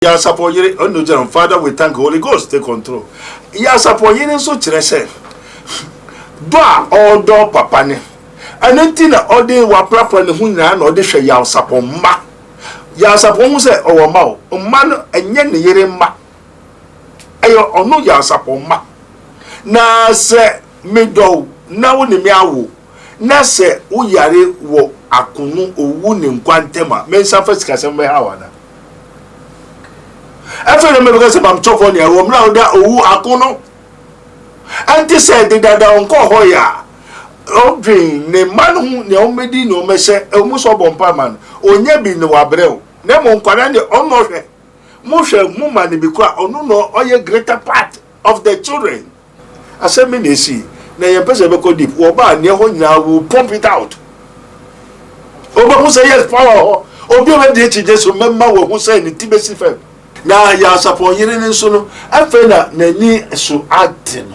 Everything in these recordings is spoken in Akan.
Nyansapɔ yere, ɔno gyina Father we thank Holy Ghost take control. Nyansapɔ yere nso kyerɛ sɛ dɔ a ɔdɔ papa ne ɛno nti na ɔde waprapra ne ho nyinaa na ɔde hwɛ Nyansapɔ mma. Nyansapɔ ho sɛ ɔwɔ mma o, mma no ɛnyɛ ne yere mma, ɛyɛ ɔno Nyansapɔ mma. Na sɛ medɔ wo na wo ne me awo na sɛ woyare wɔ akono owu ne nkwa ntam a, mensa fa sikasɛm bɛha wo anaa? Afei na mɛbɛka sɛ mamtɔfɔ nea ɛwɔ mmerɛ a ɔda owu ako no ɛnte sɛ dedada ɔnkɔ hɔ yɛ a ɔdwen ne mma no ho nea ɔmmɛdi nea ɔmmɛhyɛ ɛwɔ mu sɛ ɔbɔ mpa ma no ɔnya bi ne wabrɛ o na mmom nkwadaa deɛ ɔno ɔhwɛ mohwɛ mo ma no bi kora ɔno na ɔyɛ greater part of the children. Asɛm bi na esii, na yɛmpɛ sɛ yɛbɛkɔ deep. Wɔba a, nea ɛhɔ nyinaa we will pump it out. Wobɛhu sɛ yes, power wɔ hɔ. Obi a ɔbɛdi akyi gye so mɛma wahu sɛ ne ti bɛsi fam. Na Nyansapɔn yere no nso no, afei na n'ani so ade no.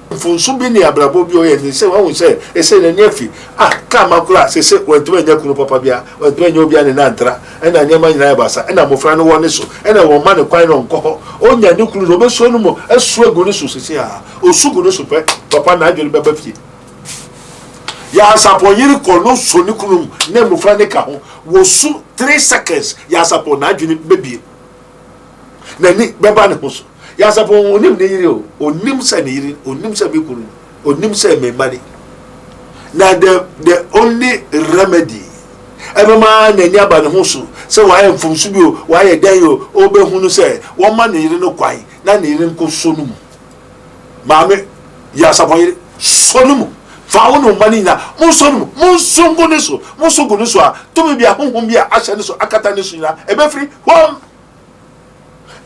Mfomso bi ne abrabɔ bi a ɔyɛ ne sɛ wahu sɛ ɛsɛ n'ani afi. Ah, kaa ma koraa sese wantumi anya kunu papa biara, wantumi anya obiara ne no antra. Ɛna nneɛma nyinaa yɛ basaa, ɛna mmofra no wɔ ne so, ɛna wɔmma no kwan na ɔnkɔ hɔ. Onya ne kunu no, obesuo no mu asu agu ne so sese a, osu gu ne so pɛ, papa n'adwene bɛba fie. Yansapɔ yere kɔ no so ne kunu mu na mmofra no ka ho, wɔsu 3 seconds, Yansapɔ n'adwene bɛbie. N'ani bɛba ne ho so. Yansapɔ onim ne yere o, onim sɛ ne yere, onim sɛ me kunu, onim sɛ me mma ni. Na the only remedy ɛbɛma n'ani aba ne ho so sɛ wayɛ mfomso bi o, wayɛ dɛn o, ɔbɛhu no sɛ wɔma ne yere no kwan na ne yere nkɔ so no mu. Maame Yansapɔ yere sɔ no mu, fa wo ne wo mma no nyinaa monsɔ no mu, monso ngu ne so, monso gu ne so a tumi bi a honhom bi a ahyɛ ne so akata ne so nyinaa ɛbɛfiri hɔm.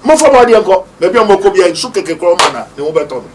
Momfa mo adeɛ nkɔ baabi a mobɛkɔ biara, nsu kɛkɛ koraa ɔma na ne ho bɛtɔ no.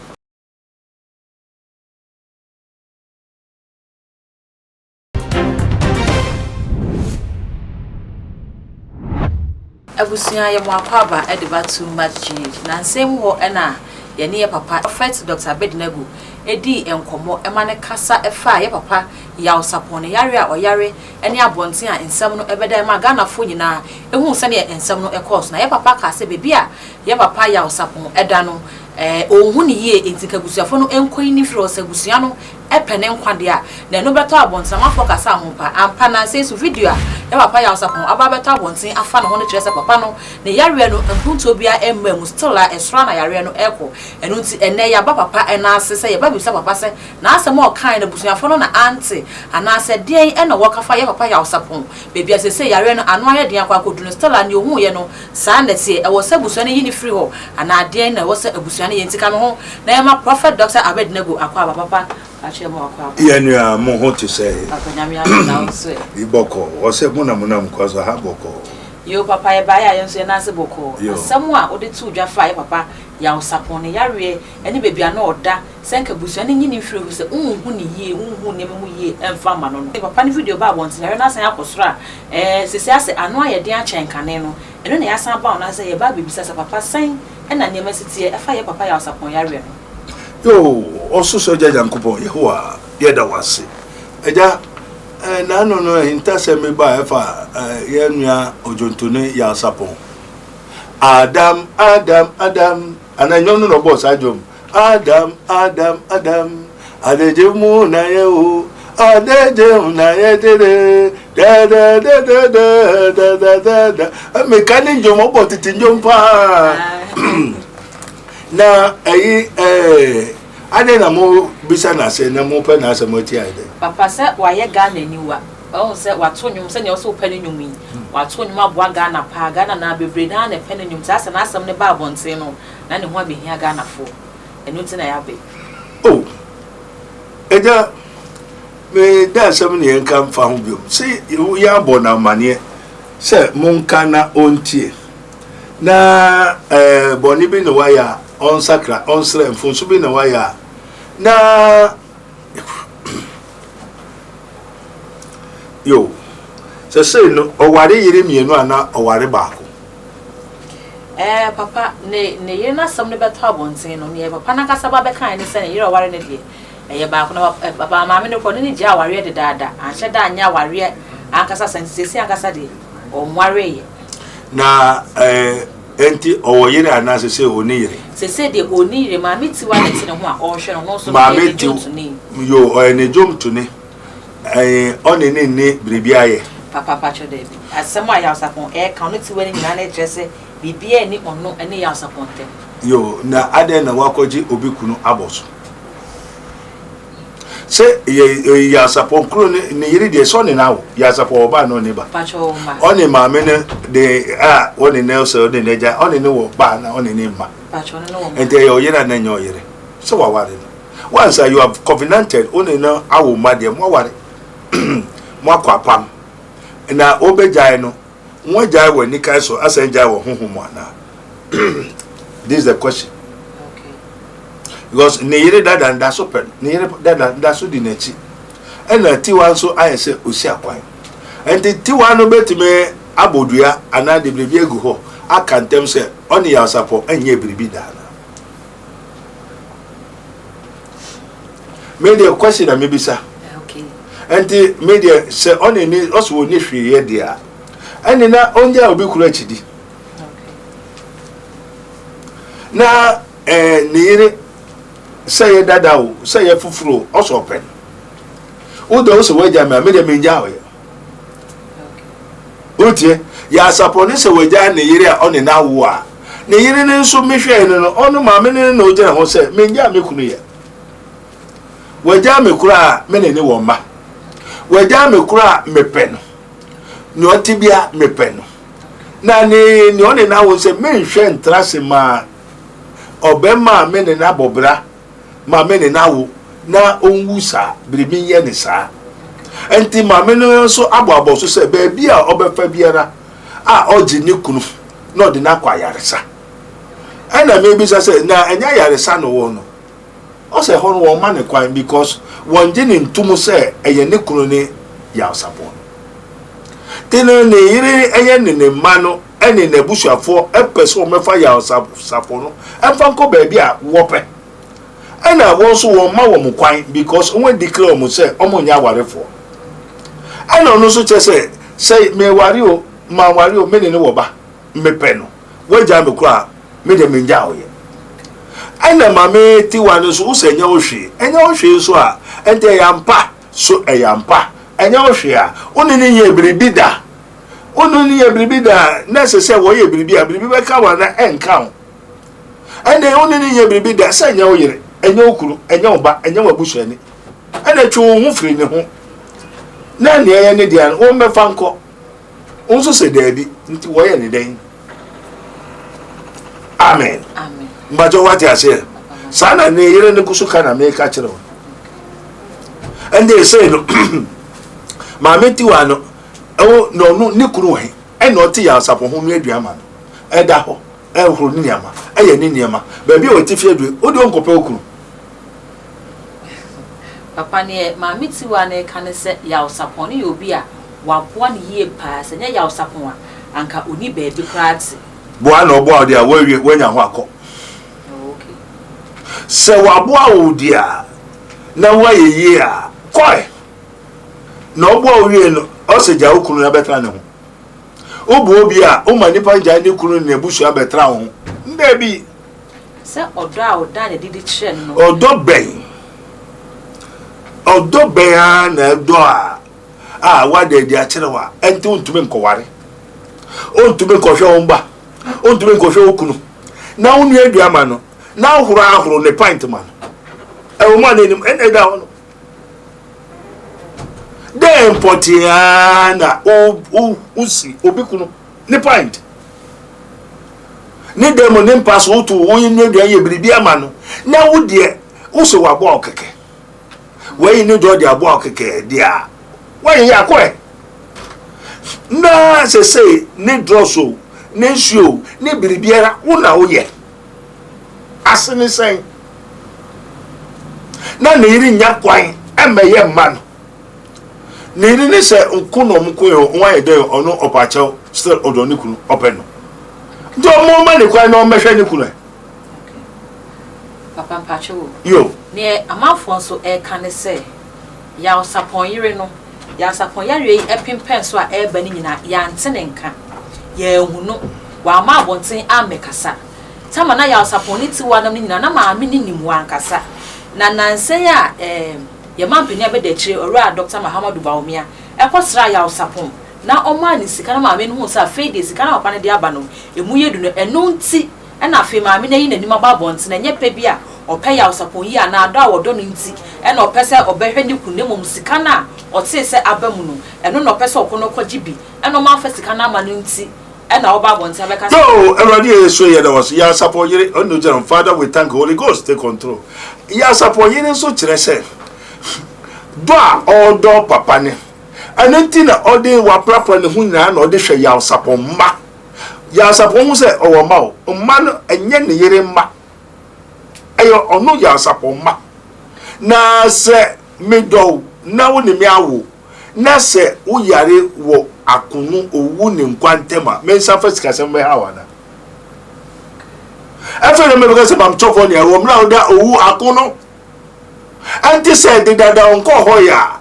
Abusua yɛ mo akwaaba de ba too much GH. Nansa mu hɔ na yɛne yɛ papa Prophet Doctor Abednego dii nkɔmmɔ ma no kasa faa yɛ papa Yaw Sapon ne yare a ɔyare ne abɔnten a nsɛm no bɛdae maa Ghanafoɔ nyinaa huu sɛdeɛ nsɛm no kɔɔ so. Na yɛ papa kaa sɛ baabi a yɛ papa Yaw Sapon da no ɔnhu no yie enti nka abusuafoɔ no nkɔyi no mfiri hɔ sɛ abusua no pɛ ne nkwa deɛ a, na ɛno bɛtɔ abɔnten. Amanfoɔ kasaa ho paa. Ampa, nnansa yi nso, video a yɛn papa Yaw Sarpong aba abɛtɔ abɔnten afa ne ho no kyerɛ sɛ papa no, ne yareɛ no, mpuntuo biara mmaa mu. Still a, ɛsoro ara na yareɛ no rekɔ. Ɛno nti, ɛnnɛ yɛaba papa nan ase sɛ yɛba abɛbisa papa sɛ, n'asɛm a ɔkaeɛ no, abusuafoɔ no na ante, anaasɛ deɛn na wɔka fa yɛn papa Yaw Sarpong, baabi a seesei yareɛ no ano ayɛ den akɔ akɔduru no, still a, deɛ ɔhuiɛ no, saa na ɛteɛ. Ɛwɔ sɛ abusua no yi no firi hɔ, anaa deɛn na ɛwɔ sɛ abusua no yɛ? Nti ka me ho Na yɛma Prophet Doctor Abednego Akwaaba papa akyerɛ mo akwaaba. Yɛn nua mo ho te sɛn? Papa Nyame adom na wo nso ɛ? Yi bɔkɔɔ. Ɔsɛ mo na mo nam kwa so ha bɔkɔɔ. Yoo papa yɛbaeɛ a yɛn nso yɛn nan ase bɔkɔɔ. Yoo. Asɛm a wode too dwa faa yɛ papa Yaw Sarpong ne yareɛ ɛne baabi a na ɔda sɛ nka abusua no nyi no mfiri hɔ sɛ wonhu no yie wonhu nneɛma mu yie ɛmfa mma no no. Papa no video baa abɔnten yareɛ no asan akɔ soro a ɛɛ seesei asɛ ano ayɛ den akyɛn kane no ɛno na yɛasan aba wo nan ase sɛ yɛba abɛbisa sɛ papa sɛn na nneɛma si teɛ ɛfa yɛ papa Yaw-Sarpong yareɛ no. Yoo, Ɔsoro Agya Nyankopɔn, Yehowa, yɛda wo ase. Agya, eh, n'ano no ahintasɛm bi ba a ɛfa eh, yɛn nua odwontoni Yaw Sarpong. Adam, Adam, Adam, anaa nnwom no na ɔbɔɔ saa dwom. Adam, Adam, Adam, adagye mu na yɛ o, adagye mu na yɛ dede, dɛdɛdɛdɛdɛdɛdɛdɛ. Meka ne nnwom, ɔbɔ tete nnwom paa. Na ɛyi ɛɛ, adɛn na mo bisa n'ase na mo pɛ n'asɛm ati ayɛ dɛ? Papa sɛ wayɛ Ghana aniwa. Wahu sɛ wato nnwom sɛnea ɔsɛ wopɛ ne nnwom yi. Wato nnwom aboa Ghana paa. Ghana naa bebree naa na ɛpɛ ne nnwom. Saa sɛ n'asɛm no ba abɔnten no, na ne ho abɛhia Ghanafoɔ. Ɛno nti na yɛaba yi. Oh, Agya, me da asɛm ne yɛnka mfa ho biom. Se yɛabɔ no amaneɛ sɛ monka na ɔntie. Na eh, bɔne bi na wayɛ a, ɔnsakra, ɔnsrɛ, mfomso bi na wayɛ a, na yo, sɛ sei no, ɔware yere mmienu anaa ɔware baako? Ɛɛ, papa, ne ne yere no asɛm no bɛtɔ abɔnten no, neɛ papa no ankasa ba bɛkaeɛ ne sɛ ne yere a ɔware no deɛ, ɛyɛ baako. Na papa, papa maame no korɔ, ɔne no gyaa awareɛ dedaada, anhyɛ da anyɛ awareɛ ankasa saa nti seesei ankasa deɛ, ɔnwareeɛ. Na ɛɛ enti ɔwɔ yere anaa sese ɔni yere? Sese deɛ ɔni yere, Maame Tiwa na ɛte ne ho a ɔrehwɛ no, ɔno nso no ɔyɛ ne dwomtoni. Yo, ɔyɛ ne dwomtoni. Ɛɛ ɔne ne nni biribi ayɛ. Papa pakyɛ daabi. Asɛm a Yaw Sarpong ɛreka ɔne Tiwa no nyinaa no kyerɛ sɛ biribiara nni ɔno ne Yaw Sarpong ntam. Yo, na adɛn na wakɔgye obi kunu abɔ so? Sɛ yɛ yɛ Yaw Sarpong kunu ne ne yere deɛ sɛ ɔne no awo. Yaw Sarpong wɔ ba na ɔne ba. Pakyɛ ɔwɔ mma. Ɔne maame no de a ɔne ne sɛ ɔne n'agya ɔne ne wɔ ba na ɔne ne mma. Pakyɛ ɔne ne wɔ mma. Nti ɛyɛ ɔyere anaa ɛnyɛ ɔyere? Sɛ waware no. Once a you have covenanted wo ne no awo mma deɛ moaware moakɔ apam na wobɛgyae no moagyae wɔ anikan so asan gyae wɔ honhom mu anaa this is the question because ne yere dada nda so pɛ no ne yere dada nda so di n'akyi ɛna tiwa nso ayɛ sɛ osi akwan nti tiwa no bɛtumi abɔ dua anaa de biribi agu hɔ aka ntɛm sɛ ɔne yawsapɔ nyɛ biribi daa no Me deɛ question na mebisa. Nti me deɛ sɛ ɔne ne ɔsɛ wɔn ne hwee yɛ deɛ a ɛne na ɔngya obi kura akyidi. Na ɛɛ ne yere sɛ yɛ dada o sɛ yɛ foforɔ o ɔsɛ ɔpɛ no. Wo deɛ wosɛ wagya me a me deɛ mengya ɔyɛ. Wotie? Yɛ asapɔ ne sɛ wagya ne yere a ɔne no awo a, ne yere no nso mehwɛɛ no no, ɔno maame no na ogyina ho sɛ mengyaa me kunu yɛ. Wagyaa me koraa me ne ne wɔ mma. Wagyaa me koraa mepɛ no. Nea ɔte bia mepɛ no. Na ne nea ɔne no awo sɛ menhwɛ ntra ase ma ɔbɛma a me ne no abɔ bra ma me ne no awo na ɔnwu saa, biribi nyɛ ne saa. Nti maame no nso abɔ abɔ so sɛ baabi a ɔbɛfa biara a ɔgye ne kunu na ɔde no akɔ ayaresa. Ɛna mebisa sɛ na ɛnyɛ ayaresa na ɔwɔ no? Ɔsɛ ɛhɔ no wɔn ma ne kwan because wɔn gye ne ntom sɛ ɛyɛ ne kunu ne Yaw Sapon no. Nti no ne yere ɛyɛ ne ne mma no ɛne n'abusuafoɔ ɛpɛ sɛ wɔmɛfa Yaw Sapon no ɛmfa nkɔ baabi a wɔpɛ. Ɛna wɔn nso wɔn ma wɔn kwan because wɔn declare wɔn sɛ wɔn nyɛ awarefoɔ. Ɛna ɔno nso kyerɛ sɛ sɛ meware o manware o me ne ne wɔ ba mepɛ no wagyaa me koraa me deɛ mengyaa wo yɛ. Ɛna maame tiwa no nso wosɛ ɛnyɛ wo hwee ɛnyɛ wo hwee nso a ɛnti ɛyɛ ampa so ɛyɛ ampa ɛnyɛ wo hwee a wo ne ne nyɛ biribi da wo ne ne yɛ biribi da na ɛsɛ sɛ wɔyɛ biribi a biribi bɛka wo anaa ɛnka wo. Ɛnde wo ne no nyɛ biribi da sɛ ɛnyɛ wo yere, ɛnyɛ wo kunu, ɛnyɛ wo ba, ɛnyɛ w'abusuani. Ɛnna twe wo ho firi ne ho, na nea ɛyɛ ne dea no, wɔmmɛfa nkɔ. Wo nso sɛ daabi, nti wɔyɛ ne dɛn? Amen. Mbakyɛ wate aseɛ? Saa na ne yere no so ka na meka kyerɛ wo. Ɛnde ɛsei no, maame tiwa no, ɛwɔ na ɔno ne kunu wɔ he? Ɛna ɔte yɛ asafo ho no aduan ma no. Ɛda hɔ. Ɛhoro ne nneɛma, ɛyɛ ne nneɛma. Baabi a ɔte fi aduru, wo deɛ wonkɔpɛ wo kunu. Papa, neɛ Maame Tiwaa no reka ne sɛ Yaw Sapɔn no yɛ obi a waboa no yie paa, sɛ ɛnyɛ Yaw Sapɔn a, anka ɔnni baabi koraa te. Boa na ɔboa wo deɛ a, woawie, woanya ho akɔ. Sɛ waboa wo deɛ a, na woayɛ yie a, kɔe. Na ɔboa wo wie no, ɔsɛ gya wo kunu na bɛtena ne ho. Wobu obi a, woma nipa gyae ne kunu ne n'abusua bɛtra wo ho? Dabi. Sɛ ɔdɔ a ɔdaa no adi de kyerɛɛ no no. Ɔdɔ bɛn? Ɔdɔ bɛn ara na ɛdɔ a a wada adi akyerɛ wo a ɛnti wontumi nkɔware, wontumi nkɔhwɛ wo mma, wontumi nkɔhwɛ wo kunu, na wo nua aduan ma no, na wohoro ahoro ne pint ma no. Ɛwɔ mu a n'anim ɛna ɛda hɔ no. Dɛn mpɔtee ara na wosi obi kunu ne pint ne dan mu ne mpa so woto woyi nnuaduan yɛ biribi ama no na wo deɛ wosɛ waboa wo kɛkɛ wayi ne dɔ de aboa wo kɛkɛ deɛ a woayɛ yɛ akɔɛ na sɛsɛ ne drɔso ne nsuo ne biribiara wo na woyɛ Ase ne sɛn? Na ne yere nnya kwan mmɛyɛ mma no. Ne yere ne sɛ nko na ɔmo ko yɛ wɔn ayɛ dɛ ɔno ɔpɛ akyɛw still ɔdɔ ne kunu ɔpɛ no. Nti ɔmo ma ne kwan na ɔmmɛhwɛ ne kunu ɛ. Papa mpakyɛw o. Yo. Neɛ amanfoɔ nso ɛreka ne sɛ Yaw Sapɔn yere no, Yaw Sapɔn yareɛ yi ɛpempɛn so a ɛreba no nyinaa yɛante ne nka. Yɛanhu no. Wamma abɔnten ammɛkasa. Tama na Yaw Sarpong ne Tiwa nom no nyinaa, na maame no nim, wankasa. Na nnansa yi a ɛɛm yɛn mampanin abɛdakyire, Owura Dɔkta Mahamadou Bawumia, kɔsraa Yaw Sarpong na ɔmaa no sika na maame no huu sɛ afei deɛ sika no a papa no de aba no, ɛmu yɛ du no, ɛno nti na afei maame no ayi n'anim aba abɔnten. Ɛnyɛ pɛ bi a ɔpɛ Yaw Sarpong yie anaa dɔ a wɔdɔ no nti na ɔpɛ sɛ ɔbɛhwɛ ne kunu na mmom sika no a ɔtee sɛ aba mu no, ɛno na ɔpɛ sɛ ɔkɔ na ɔkɔgye bi na ɔmamfa sika no amma no nti na ɔba abɔnten abɛka sɛ. Yoo Awurade Yesu yɛda wo ase Nyansapɔ yere ɔne ogya no Father we thank Holy Ghost take control Nyansapɔ yere nso kyerɛ sɛ dɔ a ɔdɔ papa ne ɛno nti na ɔde waprapra ne ho nyinaa na ɔde hwɛ Yansapɔ mma Yansapɔ hu sɛ ɔwɔ mma o mma no ɛnyɛ ne yere mma ɛyɛ ɔno Yansapɔ mma na sɛ medɔ wo na wo ne me awo Na sɛ wo yare wɔ akono, owu ne nkwa ntam a, me nsa fa sikasɛm bɛhaw ana? Afei na mebɛka sɛ mamtɔfoɔ nea wɔ mmerɛ a woda owu akono. Ɛnte sɛ dedada ɔnkɔɔ hɔ yɛ a,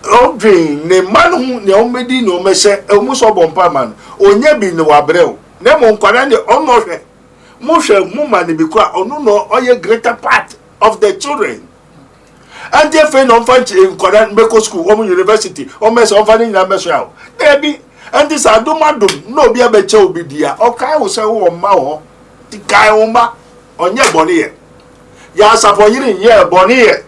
ɔdwen ne mma no ho, nea wɔbɛdi, nea wɔbɛhyɛ, ɛwɔ mu sɛ ɔbɔ mpae ma no, ɔnya bi na wabrɛ o, na mmom nkwadaa no deɛ ɔno na ɔhwɛ. Mohwɛ, moma no bi koraa, ɔno na ɔyɛ greater part of the children. Ɛnti afei na ɔmfa nkwadaa no bɛkɔ sukuu, wɔn university, wɔn bɛsɛ ɔmfa ne nyinaa bɛsoa o. Daabi, ɛnti sɛ adom adom na obi abɛkyɛ obi di a, ɔkae wo sɛ wowɔ mma wɔ hɔ. Nti kae wo mma, ɔnyɛ bɔne yɛ. Yɛ yere nyɛɛ bɔne yɛ.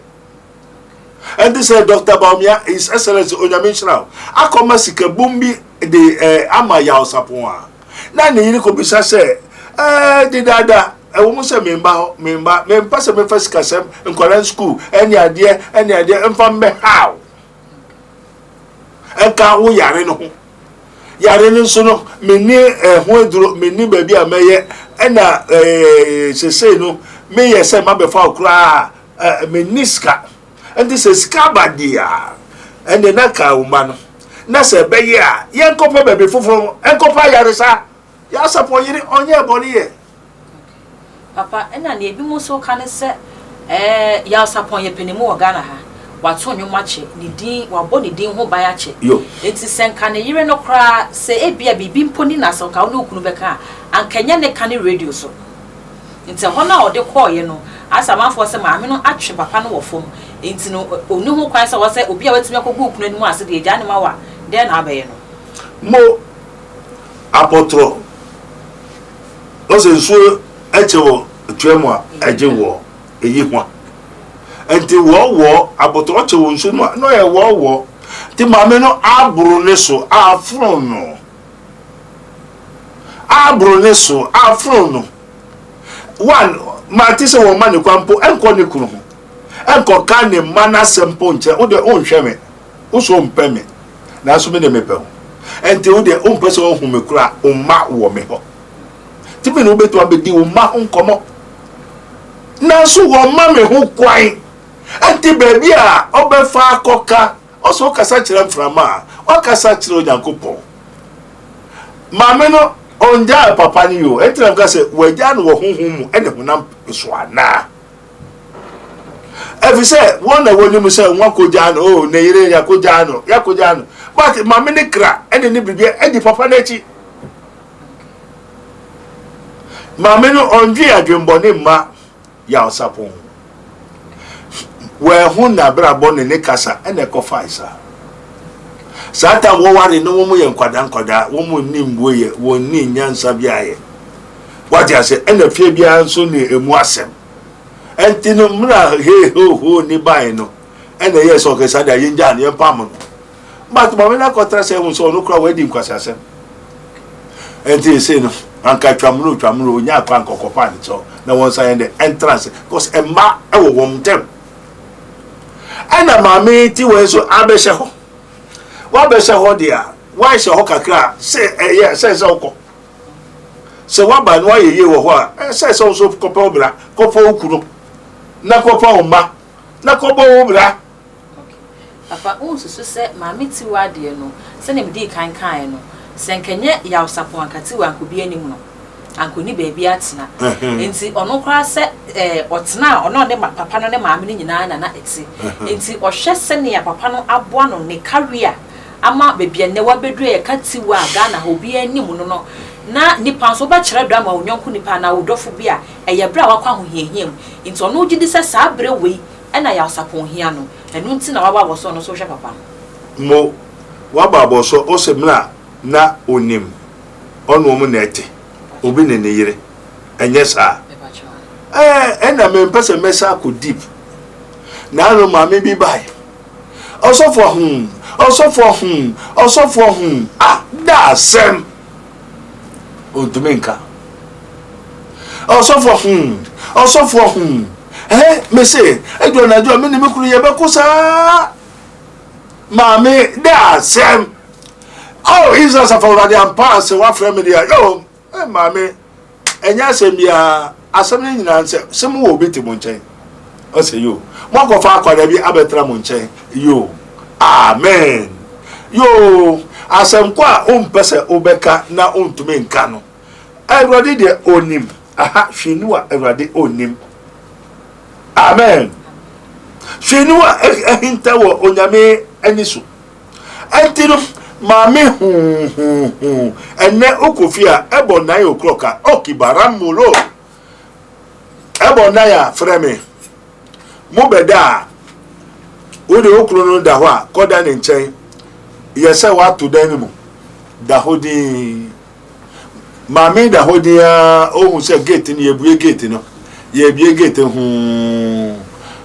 Ɛnti sɛ Dr. Bawumia, His Excellency Onyame nhyira wo, akɔma sikabum bi de eh, ama Yaw Sapon a, na ne yere kɔbisa sɛ, eh, dedaada, ɛwɔ mu sɛ memba hɔ, memba, mempɛ sɛ mefa sikasɛm, nkwadaa sukuu, ɛne adeɛ, ɛne adeɛ, mfa mmɛhaw. Ɛnka wo yare no ho. Yare no nso no, menni ɛho aduro, menni baabi a mɛyɛ, ɛna ɛɛ sesei no, meyɛ sɛ mabɛfa wo koraa, ɛɛ menni sika. Ɛnti sɛ sika ba deɛ a, ɛnde na ka wo mma no. Na sɛ ɛbɛyɛ a, yɛnkɔpɛ baabi foforɔ, ɛnkɔpɛ ayaresa. Yɛasapɔn yere, ɔnyɛɛ bɔne yɛ. Papa, ɛna nea ebinom nso ka ne sɛ, ɛɛ Yaw Sarpong yɛ panimu wɔ Ghana ha. Wato nnwom akyɛ, ne din, wabɔ ne din ho ban akyɛ. Enti sɛ nka ne yere no koraa, sɛ ebia biribi mpo ni na sɛ nka wo ne wo kunu bɛka a, anka ɛnyɛ ne ka ne radio so. Nti ɛhɔ no a ɔde kɔeɛ no, ayɛ sɛ amanfoɔ sɛ maame no atwe papa no wɔ fam. Enti no, ɔnni ho kwan sɛ ɔwɔ sɛ obi a watumi akɔgu wo kunu anim ase deɛ, gyaa no ma wo a, dɛn na abɛyɛ no? Mo apɔtorɔ. Ɔsɛ nsuo kyɛ wɔ tua mu a ɛgye wɔ eyi ho a nti wɔwɔ abɔtɔ ɔkyɛ wɔ nsuo mu a na ɔyɛ wɔwɔ nti maame no aboro ne so aforo no aboro ne so aforo no one mante sɛ wɔn ma ne kwan mpo ɛnkɔ ne kunu ho ɛnkɔ ka ne mma n'asɛm mpo nkyɛn wo deɛ wonhwɛ me wo so mpɛ me nanso me de mepɛ wo ɛnti wo deɛ wompɛ sɛ wohu me koraa wo mma wɔ me hɔ nti me ne wobɛtumi abɛdi wo mma ho nkɔmmɔ nanso wɔmma me ho kwan ɛnti baabi a ɔbɛfa akɔka ɔsɛ wokasa kyerɛ mframa a wakasa kyerɛ Onyankopɔn maame no ɔngyaa papa no yi o ɛnti na meka sɛ wagyaa no wɔ honhom mu ɛne honam so anaa Efisɛ wɔn na wɔnim sɛ wɔakogyaa no, oh, ne yere yɛakogyaa no, yɛakogyaa no. But maame ne kra ɛne ne biribi adi papa n'akyi. Maame no ɔndwe adwembɔne mma Yaw Sapon. Wɔahu n'abrabɔ ne ne kasa ɛna ɛkɔfae saa. Saa tam wɔware no wɔn yɛ nkwadaa nkwadaa, wɔn nni mbueyɛ, wɔn nni nyansa biara yɛ. Wate ase ɛna fie biara nso ne emu asɛm. Ɛnti no mmerɛ a hee hoo hoo ni bae no ɛna ɛyɛɛ sɛ ɔkɛ saa deɛ yɛngyaa no yɛmpam no. But maame no akɔtra sɛ ahu sɛ ɔno koraa wadi nkwaseasɛm. Ɛnti ɛsei no anka twamuro twamuro ɔnya akɔ anka ɔkɔpaa ne kyɛw na wɔn nsa yɛn dɛ ɛntra ase because mma ɛwɔ wɔn ntam. Ɛna maame ti wɔ nso abɛhyɛ hɔ. Wabɛhyɛ hɔ deɛ a wahyɛ hɔ kakra a sɛ ɛyɛ sɛ sɛ wokɔ. Sɛ woaba na woayɛ yie wɔ hɔ a, ɛsɛ sɛ wo nso kɔpɛ wo bra, kɔfa wo kunu, na kɔfa wo mma, na kɔbɔ wo bra. Okay. Papa, wonsusu sɛ Maame Tiwa deɛ no, sɛdeɛ medii kan kaeɛ no, sɛ nka ɛnyɛ Yaw Sapon anka Tiwa anka obi anim no, anka ɔnni baabi atena. Nti ɔno koraa sɛ eh, ɔtena a, ɔne ɔne papa no ne maame no nyinaa na na ɛte. Nti ɔhwɛ sɛnea papa no aboa no ne career. ama baabi a nnɛ wabɛduru a yɛka tiwa a Ghana ha obiara nim no no, na nipa nso wobɛkyerɛ dɔ ama wo yɔnko nipa anaa wo dɔfo bi a, ɛyɛ berɛ a wakɔ ahohiahia mu. Nti ɔno gye di sɛ saa berɛ wei na Yaw Sarpong hia no, ɛno nti na waba abɔso ɔno nso rehwɛ papa no. Mo, waba abɔso ose mmerɛ a na onim ɔne wɔn na ɛte, obi ne ne yere, ɛnyɛ saa? Ɛɛ, ɛna mempɛ sɛ mɛsan akɔ deep. Naano maame bi bae. Ɔsɔfo ahum, ɔsɔfo ahum, ɔsɔfo ahum. Ah, da asɛm. Ontumi nka. Ɔsɔfo ahum, ɔsɔfo ahum. Ɛɛ, mese, edu anadwo a me ne me kunu yɛbɛko saa. Maame, da asɛm. Oh, Israel safo Awurade ampa sɛ wafrɛ me deɛ. Yo, eh, maame. Ɛnyɛ asɛm biara, asɛm no nyinaa ne sɛ, sɛ mowɔ obi te mo nkyɛn? Ɔsɛ yoo. Moakɔfa akwadaa bi abɛtra mo nkyɛn? Yoo. Amen. Yoo. Asɛm ko a wompɛ sɛ wobɛka na wontumi nka no, Awurade deɛ ɔnim. Aha, hwee ni wa Awurade ɔnnim. Amen. Hwee ni wa ahinta wɔ Onyame ani so. Ɛnti no, maame huuhuuhu, ɛnɛ wokɔ fie a, ɛbɔ nine o'clock a, okibara molo. Ɛbɔ nine a, frɛ me. Mo bɛda a, wode wo kunu no da hɔ a, kɔda ne nkyɛn. Yɛ sɛ woato dan no mu. Da hɔ dinn. Maame da hɔ din ara, ohu sɛ gate no, yɛbue gate no, yɛbue gate no hoo,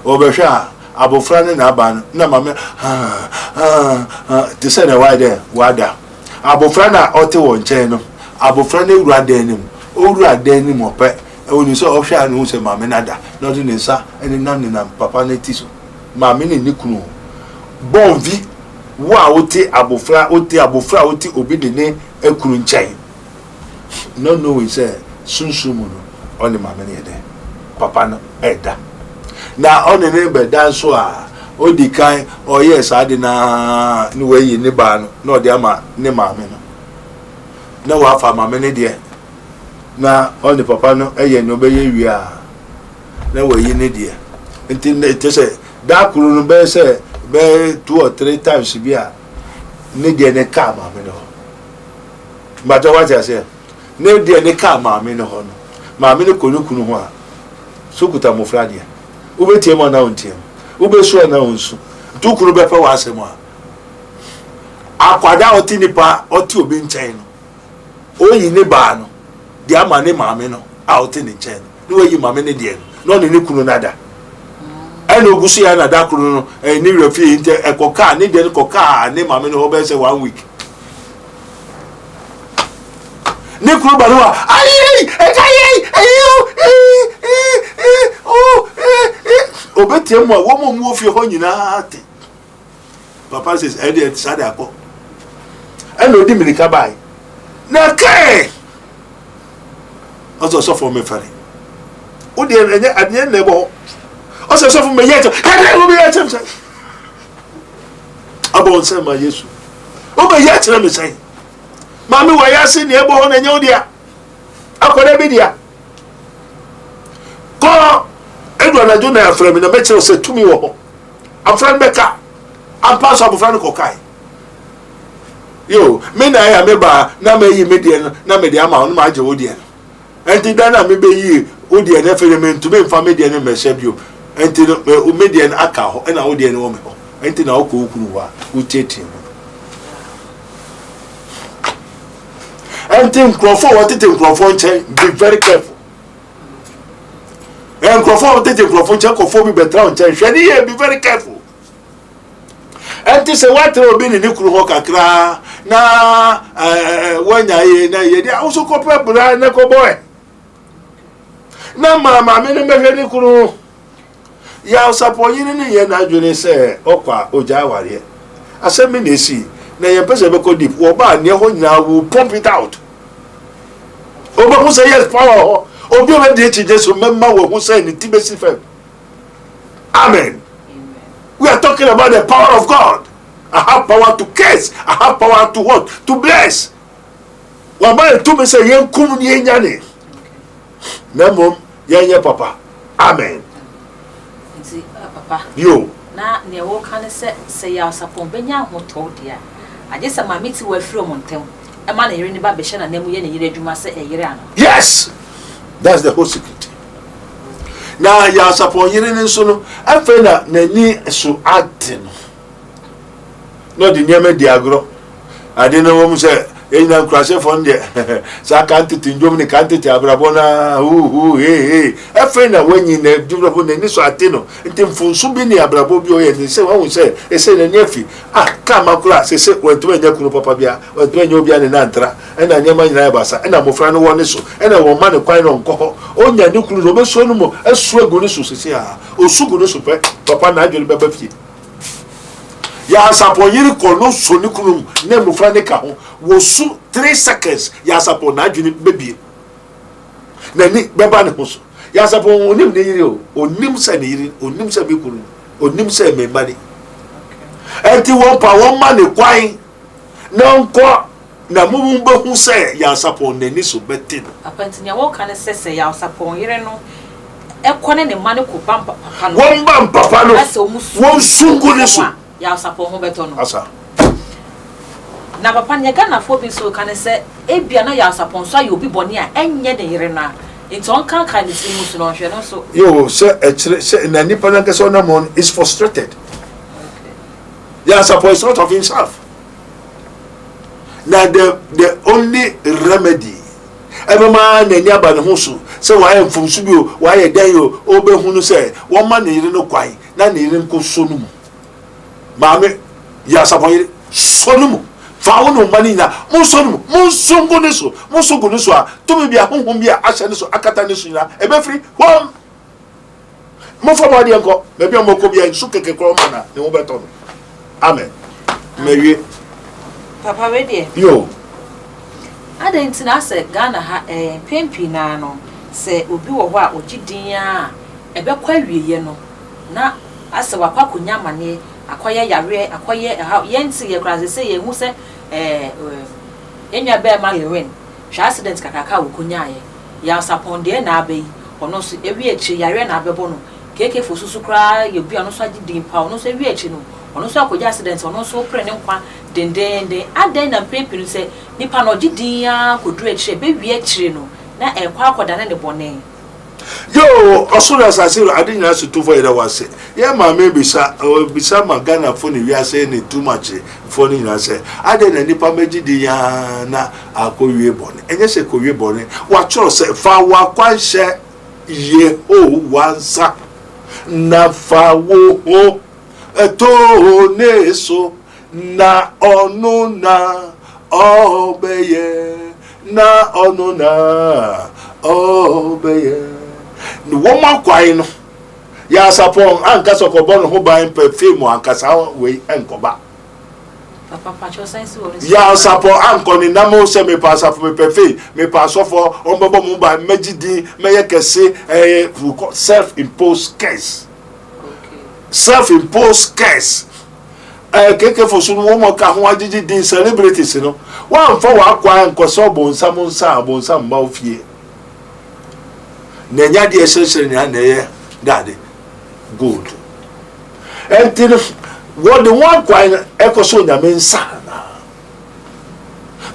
ɔbɛhwɛ a, abɔfra no na aba no, na maame haa haa haa, te sɛ nea wayɛ dɛ wada. Abɔfra no a ɔte wɔn nkyɛn no, abɔfra no awura dan no mu, owura dan no mu ɔpɛ, onim sɛ ɔhwɛ a na ohu sɛ maame no ada, na ɔde ne nsa nenam nenam papa no ti so. Maame ne ne kunu bɔnvi, wo a wote abɔfra, wote abɔfra a wote obi de ne kunu nkyɛn not knowing sɛ sunsum mu no ɔne maame no yɛ dɛ papa no ɛda na ɔne ne bɛda nso a odi kan ɔyɛɛ saa de naa na wayi ne baa no na ɔde ama ne maame no na wafa maame no deɛ na ɔne papa no ɛyɛ nea ɔbɛyɛ wie a na wayi ne deɛ nti ne te sɛ da koro no bɛyɛ sɛ bɛyɛ two or three times bi a ne deɛ ne kaa maame no hɔ mbata wate aseɛ ne deɛ ne kaa maame no hɔ no maame no kɔ ne kunu ho a so kuta mmɔfra deɛ wobɛtie mu anaa wontie mu wobɛsu anaa wonsu nti wo kunu bɛpɛ w'asɛm a akwadaa a ɔte nipa ɔte obi nkyɛn no oyi ne baa no de ama ne maame no a ɔte ne nkyɛn no na wayi maame no deɛ no na ɔne ne kunu no ada ɛna ogu so yɛ na da koro no ɛyɛ ne werɛ fie nti ɛkɔ kaa ne deɛ no kɔ kaa ne maame no hɔ bɛyɛ sɛ one week ne kunu ba no wa ayi ɛka yɛ ɛyi o ee ee o ee obetie mu a wɔn mu wɔ fie hɔ nyinaa te papa sɛ ɛdeɛ saa de akɔ ɛna odi mirika bae na kɛɛ ɔsɛ ɔsɔfo mefɛre wo deɛ ɛnyɛ adeɛ na ɛbɔ hɔ ɔsɛ ɔsɔfo meyɛ kyɛ kɛkɛ wo bɛyɛ kyerɛ me sɛn abɔ nsɛm ma yesu wo bɛyɛ kyerɛ me sɛn maame wɔ yɛ ase nea ɛbɔ hɔ na ɛnyɛ wo dea akɔda bi dea kɔ edu anadwo na afrɛ me na mɛkyerɛ sɛ tumi wɔ hɔ Abofra no bɛka. Ampa nso abofra no kɔkae. Yo, me na ɛyɛ me baa na mayi me deɛ no na mede ama wo na magye wo deɛ no. Ɛnti da no a mebɛyi wo deɛ no afei deɛ mentumi mfa me deɛ no mmɛhyɛ bio. Ɛnti no me deɛ no aka hɔ ɛna wo deɛ no wɔ me hɔ. Ɛnti na wokɔ wo kunu hɔ a wotiatia mu. Ɛnti nkurɔfoɔ a wɔtete nkurɔfoɔ nkyɛn be very careful. Nkurɔfoɔ a wɔtete nkurɔfoɔ nkyɛn nkurɔfoɔ bi bɛtena wo nkyɛn hwɛ ne yie be very careful ɛnti sɛ woatena obi ne ne kunu hɔ kakraa na woanya yie na yie deɛ wo so kɔpɛ bra na kɔbɔɛ na ma maame no mmɛhwɛ ne kunu Yaw Sapɔnyini no nyɛ n'adwene sɛ ɔkɔ a ogyae awareɛ. Asɛm bi na esii, na yɛmpɛ sɛ yɛbɛkɔ deep. Wɔba a, nea ɛhɔ nyinaa will pump it out. Obehu sɛ yes, power wɔ hɔ. Obi a ɔbɛdi akyi gye so mɛma wahu sɛ ne ti bɛsi fam. Amen. We are talking about the power of God. I have power to curse. I have power to what? To bless. Wama yɛn tumi sɛ yɛnkum ne yɛnyane. Na mmom yɛnyɛ papa. Amen. Nti papa. Yo. Na nea wɔka ne sɛ sɛ Yaw Sapɔn bɛnya ahotɔ deɛ a, Agye sɛ Maame Tiwa firi wɔn ntam ma ne yere no ba bɛhyɛ n'ananmu yɛ ne yere adwuma sɛ ɛyere anaa. Yes! That's the whole secret. Na Nyansapɔn yere no nso no, afei na n'ani so ate no. Na ɔde nneɛma di agorɔ. Ade no wɔm sɛ yɛn nyinaa nkurasefoɔ no deɛ saa kan tete ndwom ne kan tete abrabɔ no ara huhu hee hee. Afei na wanyi na abrabɔ n'ani so ate no. Nti mfonso bi ne abrabɔ bi ɔyɛ ne sɛ wahu sɛ ɛsɛ n'ani afi. Ah, kaa ma koraa sese wantumi anya kunu papa bia, wantumi anya obi a ne nan ntra. Ɛna nneɛma nyinaa yɛ basa, ɛna mmofra no wɔ ne so, ɛna wɔmma no kwan na ɔnkɔ hɔ. Onya ne kunu no, obesuo no mu asu agu ne so sese a, osu gu ne so pɛ, papa n'adwene bɛba fie. Yansapɔn yere kɔ no so ne kunu mu na mmofra no ka ho. Wosu 3 seconds, Yansapɔn n'adwene bɛbie. N'ani bɛba ne ho so. Yansapɔn onim ne yere o, onim sɛ ne yere, onim sɛ me kunu, onim sɛ me mma ni. Ɛnti wɔn pa wɔn ma ne kwan na ɔnkɔ na mo bɛhu sɛ Yansapɔn n'ani so bɛte no. Papa, nti nea wɔka ne sɛ sɛ Yansapɔn yere no ɛkɔ ne ne mma no kɔ ba papa no. Wɔn ba papa no. Na sɛ wɔn su. Wɔn su gu ne so. Yansapɔn ho bɛtɔ no. Asa. Na papa, nea Ghanafoɔ bi nso ka ne sɛ ebia na Yansapɔn nso ayɛ obi bɔne a ɛnyɛ ne yere no a, nti ɔnkankan ne tiri mu so na ɔnhwɛ no nso. Yoo, sɛ ɛkyerɛ sɛ na nipa no ankasa ɔnam hɔ no is frustrated. Yansapɔn is not of himself. Na the only remedy ɛbɛma n'ani aba ne ho so sɛ wayɛ mfomso bi o, wayɛ dɛn o, ɔbɛhu no sɛ wɔma ne yere no kwan na ne yere nkɔ so no mu. Maame Yansapɔn yere, sɔ no mu, fa wo ne wo mma no nyinaa monsɔ no mu, monso ngu ne so, monso gu ne so a, tumi bi a honhom bi a ahyɛ ne so akata ne so nyinaa ɛbɛfiri hɔ. Momfa mo adeɛ nkɔ baabi a mɔkɔ bia, nsu kɛkɛ korɔ ma na ne ho bɛtɔ no. Amen. Mawie. Papa, wei deɛ. Yo. Adɛn nti na asɛ Ghana ha ɛɛ mpɛn pii naa no, sɛ obi wɔ hɔ a ɔgye din a ɛbɛkɔ awieɛ no na asɛ wakɔ akɔnya amaneɛ, akɔyɛ yareɛ, akɔyɛ ɛhaw, yɛnte yɛ koraa sɛ sɛ yɛhu sɛ ɛɛ yɛn nua bɛrima Lewin, hwɛ accident kakraka a wɔkɔnyaeɛ. Yansapɔn deɛ na aba yi, ɔno nso ewie akyire yareɛ na abɛbɔ no. KK Fosu nso koraa yɛ obi a ɔno nso agye din paa, ɔno nso ewie akyire no, ɔno nso akɔgya accident, ɔno nso pere ne nkwa dendeenden. Adɛn na mpɛn pii no sɛ nipa no ɔgye din ara kɔduru akyire, ɛbɛwie akyire no na ɛrekɔ akɔdane ne bɔne? Yoo, ɔsoro ne asase wura, ade nyinaa so tumfoɔ, yɛda wo ase. Yɛn maame bisa, ɔbisa ma Ghanafo ne wiase ne too much foɔ no nyinaa sɛ, adɛn na nnipa mɛgye din ara na akɔwie bɔne? Ɛnyɛ sɛ ɛkɔwie bɔne. Wɔatwerɛ sɛ, fa w'akwan hyɛ Yehowa nsa, na fa wo ho to ne so, na ɔno na ɔbɛyɛ, na ɔno na ɔbɛyɛ. Wɔn akwan no, Yansapɔn ankasa ɔkɔbɔ ne ho ban pɛ fame ankasa wei nkɔba. Yansapɔn ankɔ ne nam sɛ mepɛ asafo, mepɛ fame, mepɛ asɔfoɔ, wɔn bɛbɔ mo ban, mɛgye din, mɛyɛ kɛse, ɛyɛ self imposed curse. Self imposed curse. KK Fosu no wɔn ka ho agyegye din celebrities no, wɔamfa w'akwan nkɔsɛ ɔbonsam nsa a ɔbonsam mma wo fie. Na ɛnyɛ adeɛ ɛhyerɛhyerɛ nea na ɛyɛ dade gold. Ɛnti no wɔde wɔn akwan no ɛkɔsɛ Onyame nsa anaa?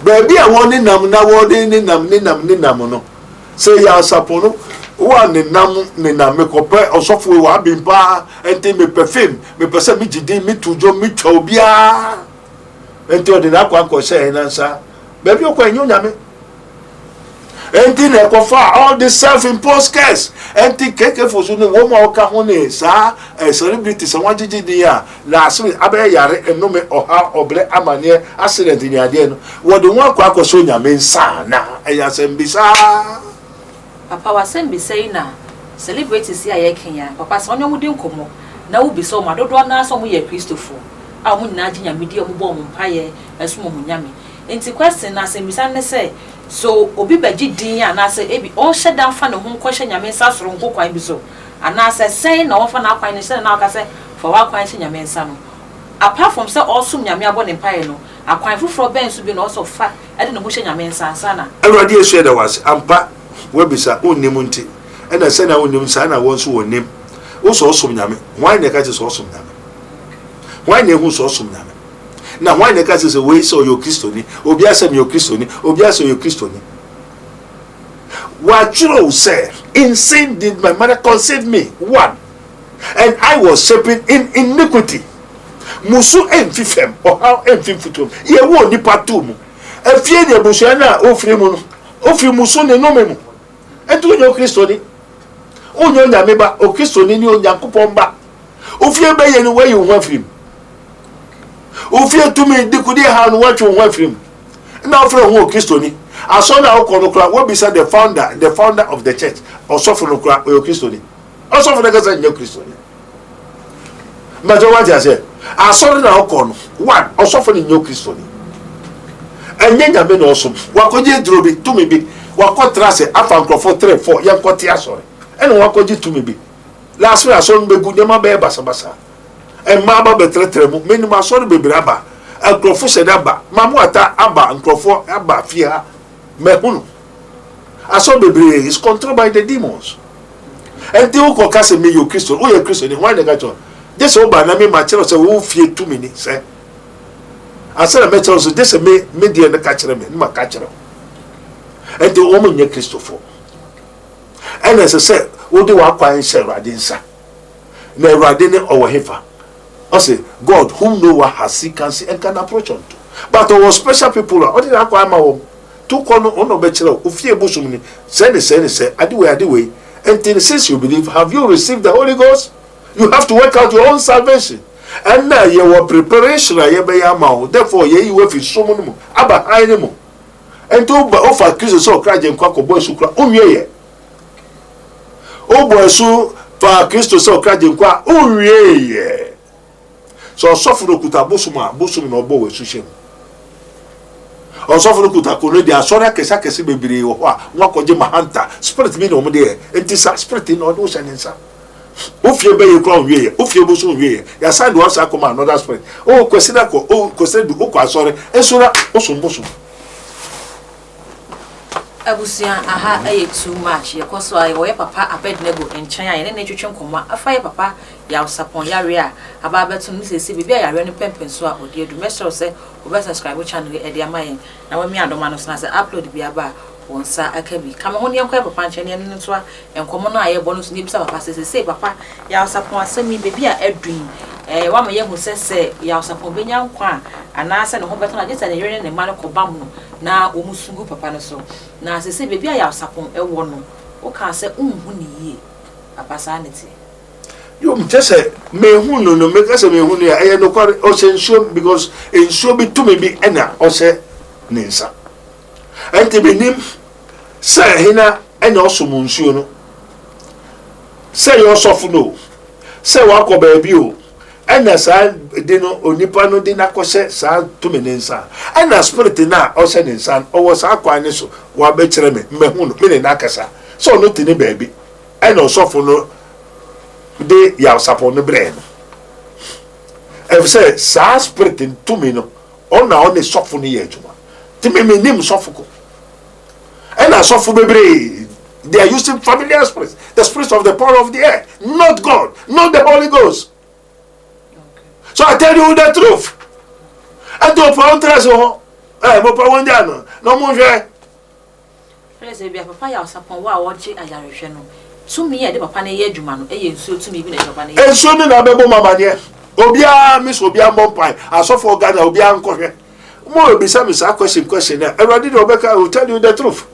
Baabi a wɔn nenam na wɔde nenam nenam nenam no, sɛ yɛ asafo no wa nenam nenam mekɔpɛ ɔsɔfo wɔ aben paa, ɛnti mepɛ fame, mepɛ sɛ megye din, meto dwom, metwa obiara, ɛnti ɔde n'akwan kɔhyɛ yɛn nansa baabi ɔkɔ ɛnyɛ Onyame. Ɛnti na ɛkɔfa all the self imposed curse. Ɛnti KK Fosu ne wɔn a wɔka ho ne saa celebrities a wɔagyegye din a laase abɛyɛ yare, nnome, ɔhaw, ɔbrɛ, amaneɛ, accident ne adeɛ no, wɔde wɔn akɔ akɔsɔ Onyame nsa anaa? Ɛyɛ asɛmbisa. Papa, w'asɛmbisa yi na celebrities yi a yɛreka yi a, papa, sɛ wɔne wɔn di nkɔmmɔ na wobisa wɔn a, dodoɔ no ara sɛ wɔyɛ Akristofoɔ a wɔn nyinaa gye Nyame di a wɔbɔ wɔn mpaeɛ som wɔn Nyame. Nti question no, asɛmbisa no ne sɛ, so obi bɛgye din anaasɛ ebi ɔnhyɛ da mfa ne ho nkɔhyɛ Nyame nsa soronko kwan bi so, anaasɛ sɛn na ɔmfa n'akwan no sɛnea na ɔka sɛ fa w'akwan hyɛ Nyame nsa no? Apart from sɛ ɔresom Nyame abɔ ne mpaeɛ no, akwan foforɔ bɛn so bio na ɔsɛ ɔfa de ne ho hyɛ Nyame nsa ansa na? Awurade Yesu yɛda wo ase ampa woabisa, wonnim nti, ɛna sɛnea wonnim saa na wɔn nso wɔnnim. Wo sɛ ɔsom Nyame, hwan na ɛka kyerɛ sɛ ɔsom Nyame? Hwan na ehu sɛ ɔsom Nyame? Na hwan na ɛka sɛ sɛ wei sɛ ɔyɛ Okristoni? Obiara sɛ meyɛ Okristoni, obiara sɛ ɔyɛ Okristoni. Wɔatwerɛ wo sɛ, In sin did my mother conceive me, one, and I was shapen in iniquity. Musu mfi fam, ɔhaw mfi mfutuo mu. Yɛwɔ onipa too mu. Efie ne abusua no a wofiri mu no, wofiri musu ne nnome mu. Enti wonyɛ Okristoni. Wonyɛ Onyame ba. Okristoni ne Onyankopɔn ba. Ofie bɛyɛ no, woayi wo ho afiri mu. Ofie tumi dekode haw no, woatwe wo ho afiri mu. Na wofrɛ wo ho Okristoni. Asɔre no a wokɔ no koraa, wobisa the founder, the founder of the church, ɔsɔfo no koraa, ɔyɛ Okristoni. Ɔsɔfo no kasa nyɛ Kristoni. Mbɛtɛ wate aseɛ. Asɔre na wokɔ no, one, ɔsɔfo no nyɛ Okristoni. Ɛnyɛ Nyame na ɔsom. Wakɔgye aduro bi, tumi bi. Wakɔtra ase afa nkurɔfoɔ three, four, yɛnkɔte asɔre. Ɛna wakɔgye tumi bi. Last week asɔre no bɛgu, nneɛma bɛyɛ basabasa. Mmaa ba bɛtrɛtrɛ mu. Menim asɔre bebree aba. Nkurɔfo hyɛ da ba. Maame Wata aba, nkurɔfoɔ aba fie ha. Mahunu. Asɔre bebree is controlled by the demons. Ɛnti wokɔ ka sɛ meyɛ Kristo, woyɛ Kristo ni, hwan na ɛka kyerɛ wo? Gye sɛ woba na me ma kyerɛ sɛ wo fie tumi ni sɛ. Ansa na mɛkyerɛ wo so, gye sɛ me me deɛ no ka kyerɛ me, ne ma ka kyerɛ wo. Ɛnti wɔn nyɛ Kristofo. Ɛna ɛsɛ sɛ wode w'akwan hyɛ Awurade nsa. Na Awurade ne ɔwɔ hefa? Ɔse God whom no one has seen can see and can approach unto. But ɔwɔ special people a ɔde n'akwan ama wɔn. To kɔ no, ɔno na ɔbɛkyerɛ wo. Ofie bosom ni, sɛɛ ne sɛɛ ne sɛɛ, ade wei ade wei. Nti no, since you believe, have you received the Holy Ghost? You have to work out your own salvation. Ɛnna yɛwɔ preparation a yɛbɛyɛ ama wo. Therefore, yɛyi wo afi sum no mu aba hann no mu. Nti woba wofa Kristo sɛ ɔkra agyenkwa kɔbɔ asu kora, wonwie yɛ. Wobɔ asu fa Kristo sɛ ɔkra agyenkwa a, wonwie yɛ. Sɛ ɔsɔfo no kuta bosom a, bosom na ɔbɔ wɔ asuhyɛ mu. Ɔsɔfo no kuta kono de asɔre akɛse akɛse bebree wɔ hɔ a wɔakɔgye mahanta spirit bi na wɔn de yɛ. Nti saa spirit na ɔde wohyɛ ne nsa. Wo fie bɛyɛ kura onwie yɛ, wo fie bosom onwie yɛ. Yɛasan de wɔn akɔma another spirit. O kwasi na kɔ, o kwasi du, wokɔ asɔre nso na wosom bosom. Abusua aha yɛ too much yɛkɔ so a yɛwɔ yɛ papa Abednego nkyɛn a yɛne no retwetwe nkɔmmɔ afa yɛ papa Yaw Sapɔn yareɛ a aba abɛto no ne seesei baabi a yareɛ no pɛnpɛn so a ɔde adu. Mɛsrɛ wo sɛ wobɛ subscribe channel yi de ama yɛn na wamia adɔma no so na sɛ upload bi aba a wo nsa aka bi. Ka me ho na yɛnkɔ yɛ papa nkyɛn na yɛne no ntoa nkɔmmɔ no a yɛrebɔ no so na yɛbisa papa sɛ seesei papa Yaw Sapɔn asɛm yi baabi a adu yi ɛɛ wama yɛahu sɛ sɛ Yaw Sapɔn bɛnya nkwa a anaasɛ ne ho bɛtɔ no a gye sɛ ne yere ne ne mma no kɔbam no na wɔsu gu papa no so. Na seesei baabi a Yaw Sapɔn wɔ no wokaa sɛ wonhu no yie. Papa saa na ɛteɛ. Yom kyɛ sɛ mehu no no meka sɛ mehu no a ɛyɛ nokware ɔhyɛ nsuo because nsuo bi tumi bi ɛna ɔhyɛ ne nsa ɛnti menim sɛ hena ɛna ɔsom nsuo no sɛ yɛ ɔsɔfo no o sɛ wakɔ baabi o ɛna saa de no onipa no de n'akɔhyɛ saa tumi ne nsa ɛna spirit no a ɔhyɛ ne nsa ɔwɔ saa kwan ne so wabɛkyerɛ me mmahu no me ne n'akasa sɛ ɔno te ne baabi ɛna ɔsɔfo no de yawsapɔn no brɛɛ no efisɛ saa spirit tumi no ɔna ɔne sɔfo no yɛ adwuma nti me menim sɔfo ko ɛna asɔfo bebree they are using familiar spirits, the spirits of the power of the air, not God, not the Holy Ghost. So I tell you the truth. Ɛnti ɔpɛ wɔn tẹ̀lé so hɔ, ɛ mo pɛ wɔn gya no, na wɔn hwɛ. Hwɛ sɛ ebia papa yɛ ɔsapɔn wo a ɔgye ayarehwɛ no, tumi a ɛde papa no yɛ adwuma no yɛ nsuo tumi bi na ɛde papa no yɛ adwuma. Nsuo no na abɛbɔ mu amaneɛ. Obiara me sɛ obiara mmɔ mpae. Asɔfoɔ Ghana obiara nkɔhwɛ. Mo bisa me saa question question a, Awurade deɛ ɔbɛka, I will tell you the truth.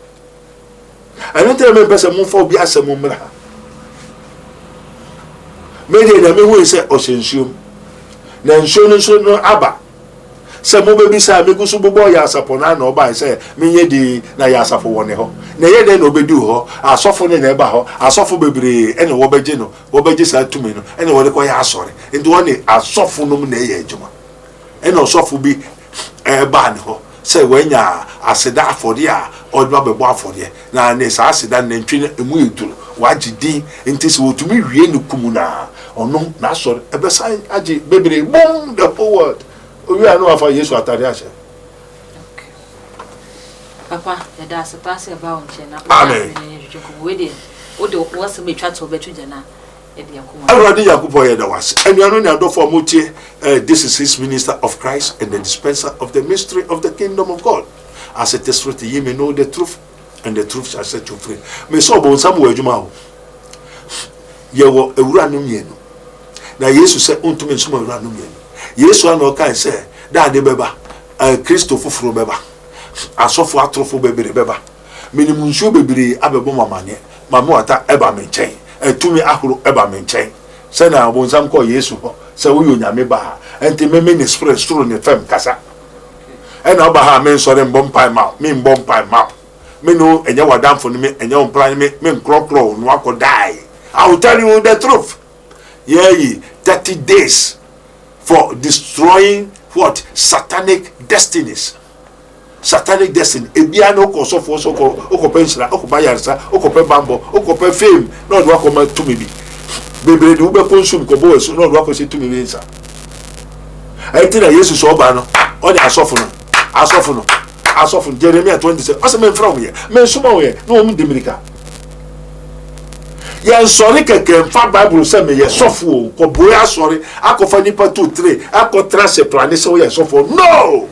Ɛno nti na mempɛ sɛ momfa obi asɛm mmra ha. Me deɛ nea mehui sɛ ɔhyɛ nsuo mu. Na nsuo no nso no aba. Sɛ mobɛbisa a, megu so bobɔɔ Yaasapɔ no ara na ɔbae sɛ menyɛ dinn, na Yaasafo wɔ ne hɔ. Na ɛyɛ dɛn na ɔbɛduu hɔ? Asɔfo no na ɛba hɔ. Asɔfo bebree na wɔbɛgye no, wɔbɛgye saa tumi no na wɔde kɔyɛ asɔre. Nti wɔne asɔfo nom na ɛyɛ adwuma. Ɛna ɔsɔfo bi baa ne hɔ sɛ wanya aseda afɔdeɛ a ɔde ba bɛbɔ afɔdeɛ, na ne saa aseda no nantwie no emu yɛ duru, wagye din, nti sɛ wɔtumi wie no kum no a, ɔno n'asɔre ɛbɛsan agye bebree, boom, the whole world. Owie a na wafa Yesu atade ahyɛ. Papa, yɛda ase paa sɛ ɛbaa wo nkyɛn na wode Amen. wei deɛ wode w'asɛm atwa to bɛto gya na. Yɛde yɛn nkɔmmɔ. Awurade Nyankopɔn yɛda wo ase. Anuanom ne adɔfo a motie eh, this is his minister of Christ and the dispenser of the mystery of the kingdom of God. As it is written, ye may know the truth and the truth shall set you free. Me sɛ ɔbɔnsam wɔ adwuma o. Yɛwɔ awura no mmienu. Na Yesu sɛ ontumi nsom awura no mmienu. Yesu ana ɔkae sɛ daade bɛba, eh, Kristo foforo bɛba, asɔfo atorofo bebree bɛba. Menim nsuo bebree abɛbɔ mo amaneɛ. Maame Wata ba me nkyɛn. Tumi ahorow ba me nkyɛn. Sɛnea ɔbonsam kɔɔ Yesu hɔ sɛ woyɛ Onyame ba a, ɛnti me me ne spirit soro ne fam kasa. Ɛna woba ha a mensɔre mbɔ mpae ma wo, membɔ mpae mma wo. Me ne wo ɛnyɛ w'adamfo ne me, ɛnyɛ wo mpena ne me, menkorɔkorɔ wo na wakɔ die. I will tell you the truth. Yɛayi 30 days for destroying what? Satanic destinies. Satanic destiny ebia na wokɔ ɔsɔfoɔ so wokɔ wokɔpɛ nhyira wokɔpɛ ayaresa wokɔpɛ bambɔ wokɔpɛ fame na ɔde wakɔma tumi bi bebree de wobɛkɔ nsum kɔbɔ asu na ɔde wakɔhyɛ tumi bi nsa. Ɛnti na Yesu sɛ ɔba no ɔne asɔfo no asɔfo no asɔfo no Jeremia 27 ɔsɛ memfrɛ wɔn yɛ mensoma wɔn yɛ na wɔn di mirika. Yɛnsɔre kɛkɛ mfa Bible sɛ meyɛ sɔfo o kɔboe asɔre akɔfa nipa tu tire akɔtra sɛ plane sɛ woyɛ sɔfo no.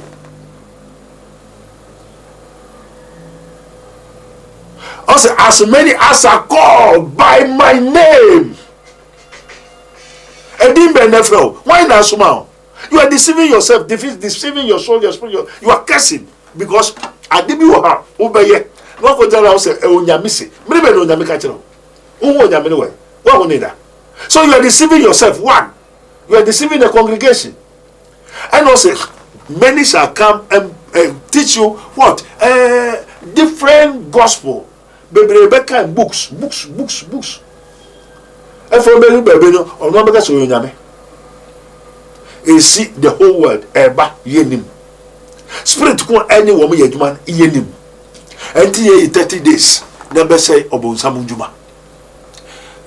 Ɔsɛ as many as are called by my name. Ɛdin bɛn na ɛfrɛ wo? Why na asoma wo? You are deceiving yourself, deceiving your soul, your spirit. Your, you are cursing because ade bi wɔ ha wobɛyɛ na wakɔgyina na wo sɛ onyame se. Mmere bɛn na onyame ka kyerɛ wo? Wohu onyame no wɔ? Woahu ne da. So you are deceiving yourself. One, you are deceiving the congregation. And also, many shall come and teach you what? Different gospel. Bebree bɛka books, books, books, books. Ɛfɔ bɛnu baabi no, ɔno abɛka sɛ ɔyɛ onyame. Esi the whole world ɛba yɛ nim. Spirit ko ɛne wɔn yɛ adwuma yɛ nim. Ɛnti yɛ yi 30 days na bɛsɛ ɔbɔnsam ndwuma.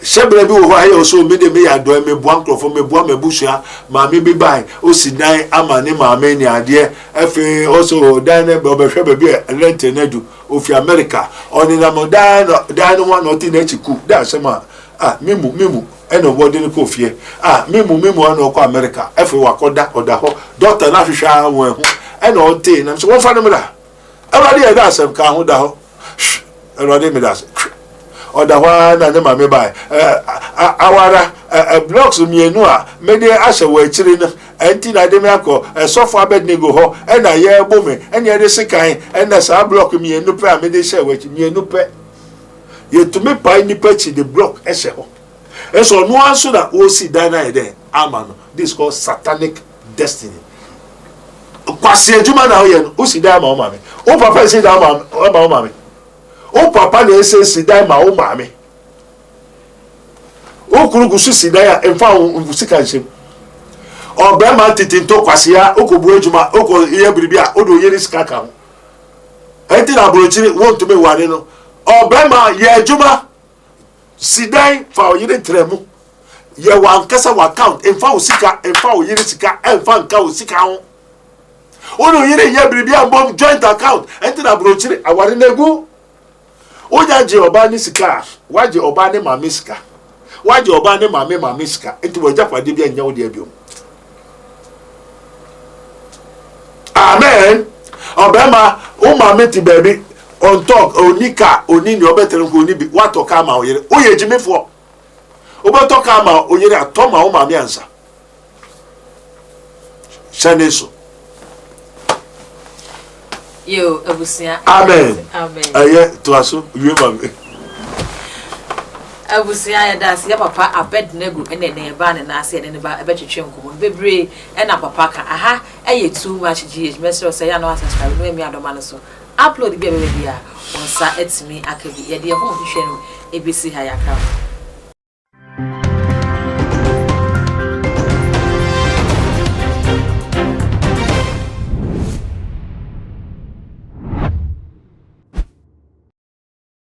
Hyɛbrɛ bi wɔ hɔ a ɛyɛ ɔsɛ me de meyɛ adɔe meboa nkurɔfoɔ meboa m'abusua maame bi bae ɔsi dan ama ne maame ne adeɛ afei ɔsɛ ɔdan no ɔbɛhwɛ baabi a rent no adu ofi America ɔnenam dan no dan no ho a na ɔte n'akyi ku da asɛm a ah me mu me mu ɛna wɔde no kɔ fie ah me mu me mu ɛna ɔkɔ America afei wakɔda ɔda hɔ dɔkta no ahwehwɛ a wɔn ahu ɛna ɔte nam sɛ wɔmfa no mmra Awurade yɛ dɛ asɛm ka ho da hɔ. Awurade meda ase. Ɔda hɔ ara na ne maame bae. Awara blocks mmienu a mede ahyɛ wɔ akyiri no ɛnti na ɛde me akɔ sɔfo Abednego hɔ ɛna yɛrebo me ɛna yɛde sekan ɛna saa block mmienu pɛ a mede hyɛ wɔ akyi mmienu pɛ. Yɛtumi pae nipa akyi de block ɛhyɛ hɔ. Ɛsɛ ɔno ara nso na ɔresi dan no ayɛ dɛn ama no. This is called satanic destiny. Kwasi adwuma na woyɛ no, wosi dan ma wo maame. Wo papa si dan ma wo maame. Wo papa na ɛsɛ si dan ma wo maame. Wo kunu gu so si dan a mfa wo sika nhyɛm. Ɔbɛrima tete ntɔ kwasea, wokɔbu adwuma, wokɔ yɛ biribi a, wode oyere sika ka ho. Ɛnti na aburokyiri wontumi nware no. Ɔbɛrima yɛ adwuma, si dan fa ɔyere ntra mu. Yɛ w'ankasa w'account, mfa wo sika, mfa wo yere sika, mfa nka wo sika ho. Wo ne wo yere nyɛ biribi a mbom joint account, ɛnti na aburokyiri aware no agu. Wonya gye ɔbaa ne sika a, wagye ɔbaa ne maame sika. Wagye ɔbaa ne maame maame sika, nti w'agyapadeɛ bi anyɛ wo deɛ biom. Amen. Ɔbɛrima, wo maame te baabi, ɔntɔ, ɔni kaa, ɔni nea ɔbɛtena nko, ɔni bi, watɔ kaa ma wo yere. Woyɛ gyimifoɔ. Wobɛtɔ kaa ma wo yere a, tɔ ma wo maame ansa. Hyɛ ne so. Yo, abusua. Amen. Amen. Ɛyɛ toa so wie ma me. Abusua yɛda ase yɛ papa Abednego ɛna ɛnɛ yɛbaa ne nan ase yɛne ne ba ɛbɛtwetwe nkɔmmɔ no bebree ɛna papa ka aha ɛyɛ too much GH mɛsrɛ sɛ yɛ ano asubscribe no ɛmi adɔma no so upload bi a ɛbɛba bi a wɔn nsa atumi aka bi yɛde ɛho nhwehwɛ no ɛbɛsi ha yɛakra mo.